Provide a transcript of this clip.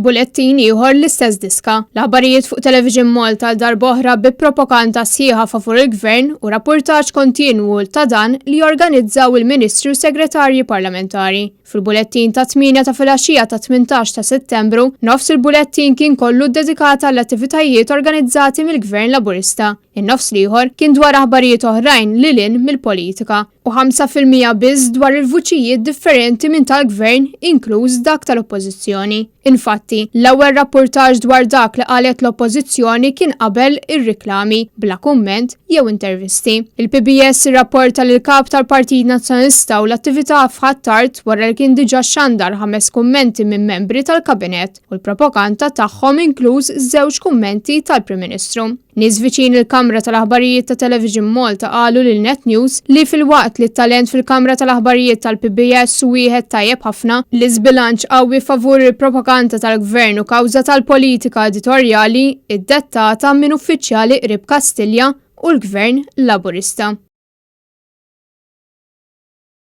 Bulettin ieħor l-istess diska. L-aħbarijiet fuq Television Malta għal darb'oħra bi propaganda sħiħa favur il-Gvern u rappurtaġġ kontinwu ta' dan li jorganizzaw il-Ministri u Segretarji Parlamentari. Fil-bulettin tat-tmienja ta' filgħaxija tat-18 ta' Settembru, nofs il-bulettin kien kollu ddedikat għall-attivitajiet organizzati mill-Gvern Laburista. In-nofs l-ieħor kien dwar aħbarijiet oħrajn lil hinn mill-politika u 5% biss dwar il-vuċijiet differenti minn tal-Gvern inkluż dak tal-Oppożizzjoni. Infatti, l-ewwel rappurtaġġ dwar dak li qalet l-Oppożizzjoni kien qabel ir-riklami, bla kumment jew intervisti. Il-PBS irrapporta li l-Kap tal-Partit Nazzjonalista u l-attività f'Ħ'Attard wara li kien diġà xandar ħames kummenti minn membri tal-Kabinett u l-propaganda tagħhom inkluż żewġ kummenti tal-Prim Ministru. Nies viċin il-kamra tal-aħbarijiet ta' Television Malta qalu lil Net News li filwaqt li t-talent fil-kamra tal-aħbarijiet tal-PBS hu wieħed tajjeb ħafna, l-iżbilanċ qawwi favur il-propaganda tal-Gvern u kawża tal-politika editorjali iddettata minn uffiċjali qrib Kastilja u l-Gvern Laburista.